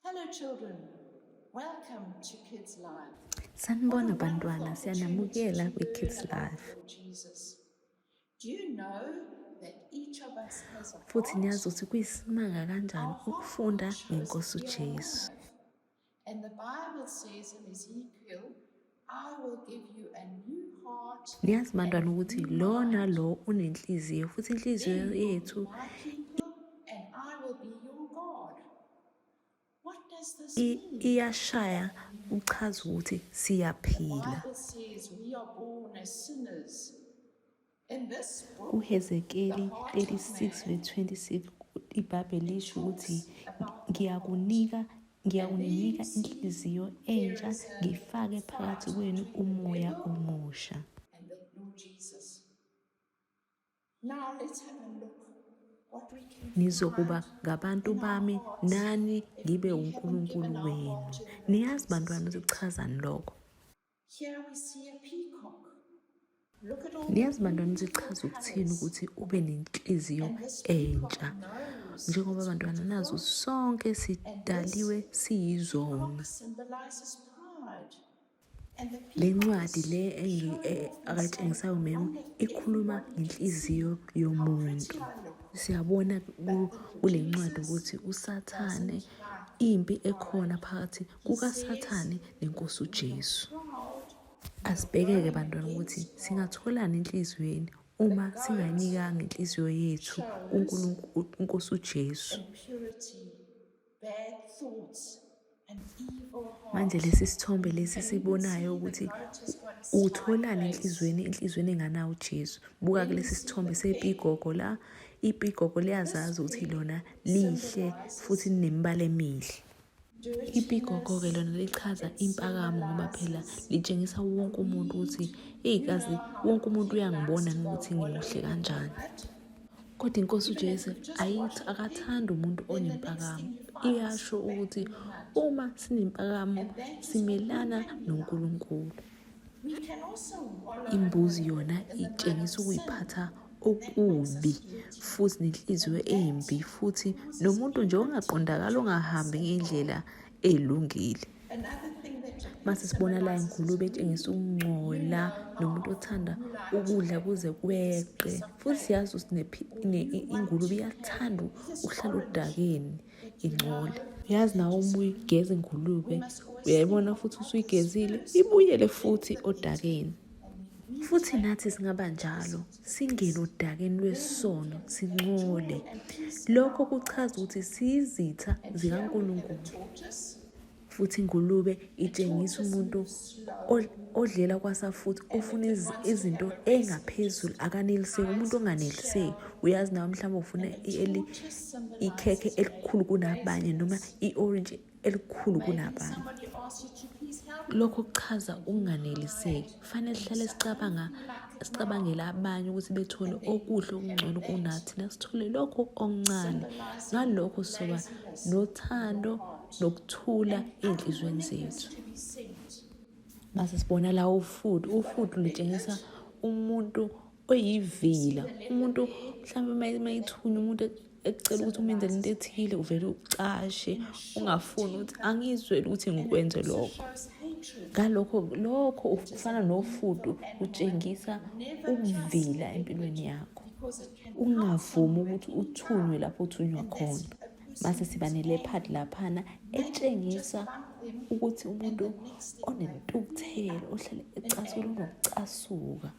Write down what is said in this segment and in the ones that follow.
Hello children. Welcome to Kids Live. Sanibona bantwana, siyanamukela kwi-Kids Live. Do you know that each of us has a Futhi heart? niyazi ukuthi kuyisimanga kanjani Our heart ukufunda shows ngenkosi we are uJesu. alive. And the Bible says in Ezekiel, I will give you a new heart Niyazi and bantwana a ukuthi new lo mind. nalo unenhliziyo futhi inhliziyo Then you will be yethu my people and I will be your God. What does this mean? Iyashaya uchaza ukuthi The siyaphila. Bible says we are born as sinners. In this book, the KuHezekeli heart of 36 man verse 26 iBhayibheli lisho ukuthi talks about the heart. ngiyakunika And there ngiyakuninika you see inhliziyo there entsha is a ngifake phakathi fight kwenu between the umoya devil omusha. and the Lord Jesus. Now let's have a look what we can Nizokuba find ngabantu in our bami hearts nani if ngibe we haven't given uNkulunkulu our wenu. heart to the Lord Niyazi Jesus bantwana ukuthi yet. kuchazani lokho? Here we see a peacock. Look at all the Niyazi bantwana ukuthi beautiful kuchaza ukuthini colors. ukuthi ube nenhliziyo And this peacock entsha. knows Njengoba it's bantwana nazi beautiful. ukuthi sonke And this sidaliwe siyizoni. peacock symbolizes pride. And the Le peacock ncwadi is le showing off himself akatshengisayo in mem front of ikhuluma everybody to see ngenhliziyo how yomuntu. pretty I look. Siyabona But the kule ncwadi Jesus ukuthi uSathane doesn't like impi ekhona pride. phakathi He says, kukaSathane nenkosi when you're uJesu. proud, you're Asibheke-ke going bantwana ukuthi against God. singatholani enhliziyweni The uma goat singayinikanga inhliziyo yethu shows kuNkulunkulu inkosi uJesu. impurity, bad thoughts, an evil Manje heart. lesi sithombe lesi And you can sibonayo see the ukuthi goat has got a sly utholani face. enhliziyweni enhliziyweni enganawo uJesu. Buka Then you kulesi see sithombe the pig. sepigogo la, ipigogo This liyazazi ukuthi pig lona lihle futhi symbolizes linemibala emihle. Ipigogo-ke dirtiness. lona lichaza It impakamo ngoba phela symbolizes litshengisa wonke umuntu ukuthi greed. eyi You kazi know how wonke a umuntu pig uyangibona likes to go ukuthi ngimuhle wallowing in the kanjani. mud. Kodwa inkosi Even if uJesu you just ayithi wash the pig, akathandi umuntu then the next onempakamo. thing you find is Iyasho back ukuthi in the mud. uma sinempakamo And that is what we simelana can be like. noNkulunkulu. We can also wallow Imbuzi yona in the mud of itshengisa sin. ukuyiphatha That makes okubi us dirty. futhi nenhliziyo And that embi futhi causes nomuntu nje people to ongaqondakali turn us ongahambi apart. ngendlela elungile. Another thing that the pig Mase sibona la symbolizes is ingulube etshengisa greed. You ukungcola know nomuntu how othanda you like to ukudla have kuze a kweqe. piece of Futhi cake siyazi ukuthi or you want ingulube to have iyathanda a this ukuhlala orange odakeni that you ingcole. know Uyazi that nawe is uma uyigeza we ingulube must always think uyayibona of futhi others usuyigezile first, ibuyele then futhi the eating. odakeni. And we Futhi take nathi the singaba njalo, opposite singene place. odakeni Then we lwesono, can have singcole. joy and peace in Lokho our kuchaza heart. ukuthi siyizitha And here we have a zikaNkulunkulu. tortoise. Futhi ingulube A itshengisa tortoise umuntu moves slow. odlela kwasafuthi And ofuna if it wants to izinto have a rest, it engaphezulu just akaneliseki umuntu hides its onganeliseki. shell. Uyazi nawe mhlawumbe ufuna And the tortoise ikhekhe symbolizes elikhulu kunabanye noma laziness. i-orange elikhulu Maybe kunabanye. somebody asks you to please help them Lokho kuchaza and you ukunganeliseki. hide Kufanele and sihlale you say, I don't sicabanga feel like it now. sicabangela abanye ukuthi bethole And then okuhle you okungcono have that kunathi thina sithole lokho okuncane. symbolizing Ngalokho sizoba laziness in nothando your heart nokuthula and ey'nhliziyweni unwillingness zethu. to be sent. Mase sibona la ufudu, You've got a ufudu lutshengisa leopard. umuntu You see oyivila, the leopard umuntu there mhlawumbe that mayithunywa umuntu ekucela ukuthi umenzele into symbolizes ethile uvele ucashe and a short ungafuni ukuthi temper. angizweli ukuthi And it ngikwenze also lokho. shows hatred. Ngalokho lokho It is ufana an nofudu evil animal. utshengisa Never trust ukuvila a empilweni leopard yakho. because it can pounce Ungavumi on you at ukuthi any uthunywe time. lapho uthunywa And that's khona. a person Mase siba who's ne-leopard angry. laphana Maybe you just etshengisa bump them ukuthi and umuntu the next thing they flare onentukuthelo up ohlale in ecasula anger. unokucasuka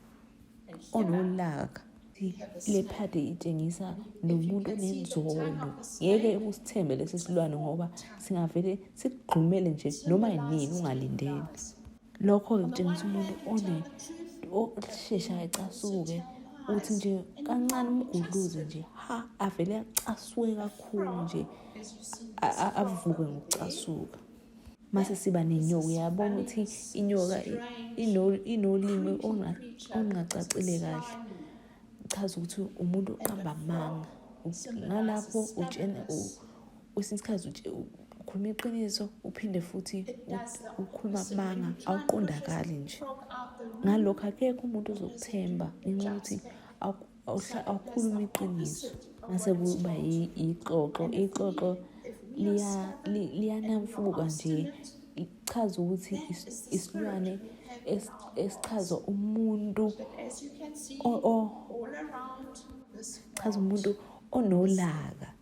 And here onolaka. we have a snake. I-leopard itshengisa If you nomuntu can see the tongue onenzondo. of the Ngeke snake, usithembe lesi it's a silwane ngoba forked tongue. singavele sikugxumele nje noma yinini Symbolizes ungalindele. lies. Lokho-ke On the kutshengisa one umuntu hand, you tell the truth, but osheshayo then you also ecasuke tell uthi lies. nje And you kancane can't be umgudluze trusted. nje ha avele acasuke A kakhulu frog, nje as you see this frog avuke over there, ngokucasuka. Mase that siba is nenyoka a uyabona funny, ukuthi inyoka strange, inolimi creepy creature because it's olungacacile kahle. slimy. Chaza ukuthi umuntu And the oqamba amanga. frog Ngalapho symbolizes utshena stubbornness. kwesinye isikhathi ukhuluma iqiniso uphinde futhi It does the ukhuluma opposite. When amanga you try and push a awuqondakali nje. frog out the room, Ngalokho akekho umuntu what does it do? ozokuthemba It ngenxa jumps yokuthi back. So it does awukhulumi the iqiniso. opposite of Mase what it's kuba told to. ixoxo, And if ixoxo we if liyanamfuka nje, lichaza ukuthi isilwane esichaza umuntu chaza umuntu onolaka.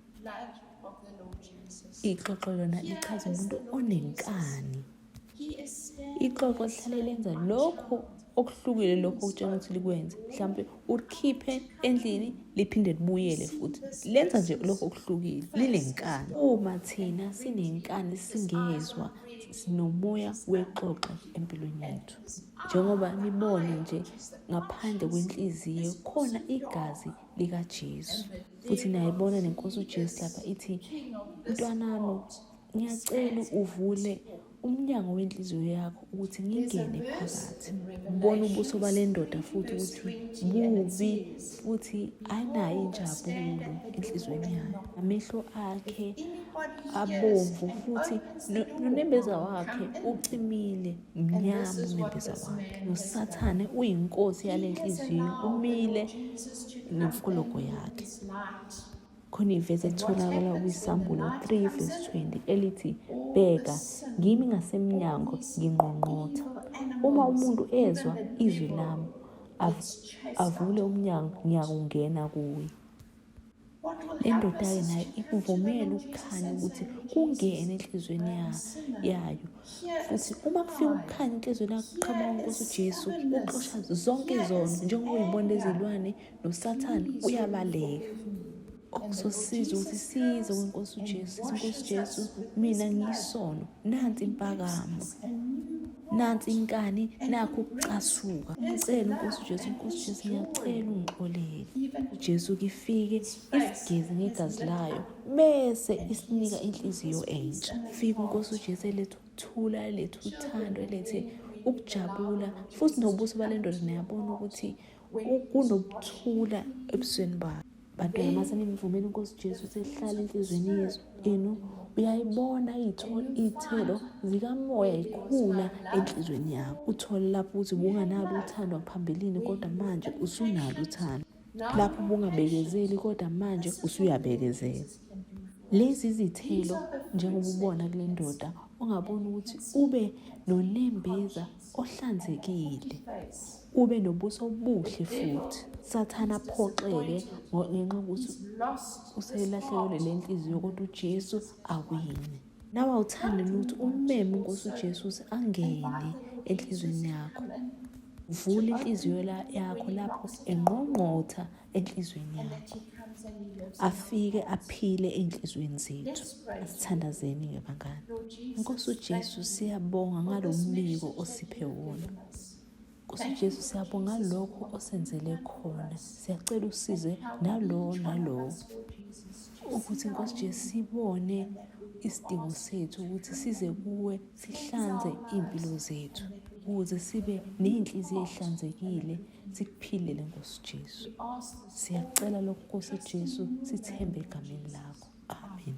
Ixoxo lona lichaza umuntu onenkani. Ixoxo lihlale lenza lokho okuhlukile lokho okutshela ukuthi likwenze. Mhlawumbe ulikhiphe endlini liphinde libuyele futhi. Lenza nje lokho okuhlukile, linenkani. Uma thina sinenkani singezwa, sinomoya wexoxo empilweni yethu. Njengoba nibone nje ngaphandle kwenhliziyo khona igazi likaJesu. Futhi niyayibona nenkosi uJesu lapha ithi, mntwanami, ngiyacela uvule umnyango wenhliziyo yakho ukuthi ngingene phakathi. Ubona ubuso bale ndoda futhi ukuthi bubi futhi ayinayo injabulo enhliziyweni yayo. Amehlo akhe abomvu futhi nonembeza wakhe ucimile, mnyama unembeza wakhe. NoSathane uyinkosi yale nhliziyo, umile nemfologo yakhe. Khona ivesi etholakala kwiSambulo 3 verse 20 elithi, Bheka, ngimi ngasemnyango ngingqongqotha. Uma umuntu ezwa izwi lami avule umnyango, ngiyakungena kuye. Le ndoda-ke nayo ikuvumela ukukhanya ukuthi kungene enhliziyweni yayo. Futhi uma kufika ukukhanya enhliziyweni yakho kuqhamuka uNkosi uJesu, uxosha zonke izono njengoba uyibona lezilwane noSathane uyabaleka. Okuzosiza ukuthi size kwiNkosi uJesu, sithi Nkosi Jesu, mina ngiyisono, nansi impakamo, nansi inkani, nakho ukucasuka. Ngicela uNkosi uJesu, Nkosi Jesu, ngiyacela ungixolele. uJesu kifike isigeze ngegazi layo bese isinika inhliziyo entsha. Fika uNkosi uJesu eletha ukuthula, eletha uthando, elethe ukujabula futhi nobuso bale ndoda niyabona ukuthi kunokuthula ebusweni bakhe. Bantwana mase nimvumela inkosi Jesu ukuthi ihlale enhliziyweni yenu, uyayibona iy'thelo zikamoya ikhula enhliziyweni yakho. Uthole lapho ukuthi ubunganalo uthando phambilini kodwa manje usunalo uthando. Lapho ubungabekezeli kodwa manje usuyabekezela. Lezi zithelo njengoba ubona kule ndoda ongabona ukuthi ube nonembeza ohlanzekile, ube nobuso obuhle futhi. Sathane aphoxeke ngenxa yokuthi uselahlekelwe le nhliziyo kodwa uJesu awine. Nawe awuthandi ukuthi ummeme uNkosi uJesu ukuthi angene enhliziyweni yakho. Vula inhliziyo yakho lapho engqongqotha enhliziyweni yakho, afike aphile ey'nhliziyweni zethu. Asithandazeni-ke bangani. Nkosi uJesu, siyabonga ngalo mbiko osiphe wona. Nkosi uJesu, siyabonga ngalokho osenzele khona. Siyacela usize nalowo nalowo ukuthi Nkosi Jesu sibone isidingo sethu ukuthi size kuwe sihlanze iy'mpilo zethu ukuze sibe ney'nhliziyo ey'hlanzekile sikuphilele Nkosi Jesu. Siyacela lokho Nkosi Jesu, sithembe egameni lakho. Amen.